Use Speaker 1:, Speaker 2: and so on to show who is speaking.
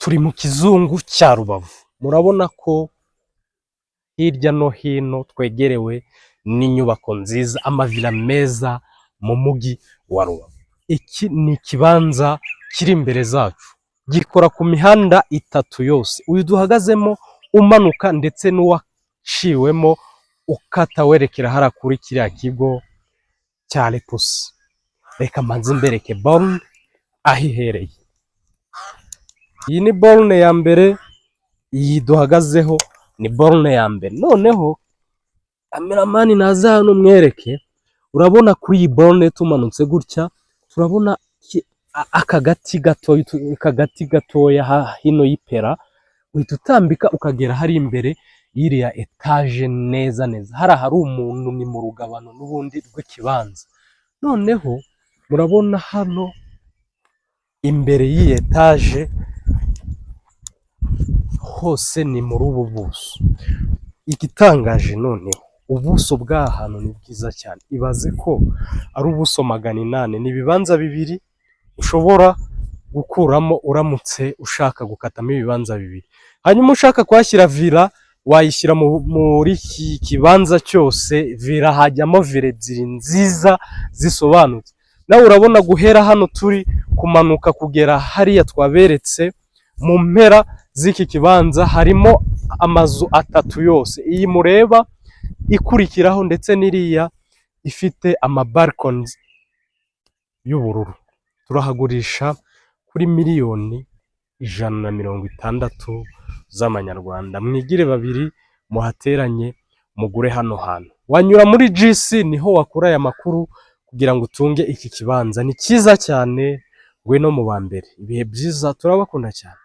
Speaker 1: Turi mu Kizungu cya Rubavu, murabona ko hirya no hino twegerewe n'inyubako nziza, amavila meza mu mujyi wa Rubavu. Iki ni ikibanza kiri imbere zacu, gikora ku mihanda itatu yose, uyu duhagazemo umanuka ndetse n'uwaciwemo ukata werekera hariya kuri kiriya kigo cya Lepusi. Reka mbanze mbereke borne aho ihereye. Iyi ni borne ya mbere, iyi duhagazeho ni borne ya mbere. Noneho cameraman naza hano mwereke, urabona kuri iyi borne tumanutse gutya, turabona aka gati gatoya, aka gati gatoya hino y'ipera, uhita utambika ukagera hariya imbere y'iriya etaje neza neza. Hariya hari umuntu, ni mu rugabano n'ubundi rw'ikibanza. Noneho murabona hano imbere y'iyi etaje hose ni muri ubu buso. Igitangaje noneho, ubuso bw'aha hantu ni bwiza cyane, ibaze ko ari ubuso 800, ni ibibanza bibiri ushobora gukuramo uramutse ushaka gukatamo ibibanza bibiri. Hanyuma ushaka kuhashyira villa, wayishyira muri iki kibanza cyose, villa hajyamo villa ebyiri nziza zisobanutse. Nawe urabona guhera hano turi kumanuka kugera hariya twaberetse mu mpera z'iki kibanza harimo amazu atatu yose, iyi mureba ikurikiraho ndetse n'iriya ifite amabalconies y'ubururu. Turahagurisha kuri miliyoni 160 z'amanyarwanda. Mwigire babiri muhateranye mugure hano hantu. Wanyura muri GC, niho wakura aya makuru kugira ngo utunge iki kibanza. Ni cyiza cyane, ngwino mu ba mbere. Ibihe byiza, turabakunda cyane.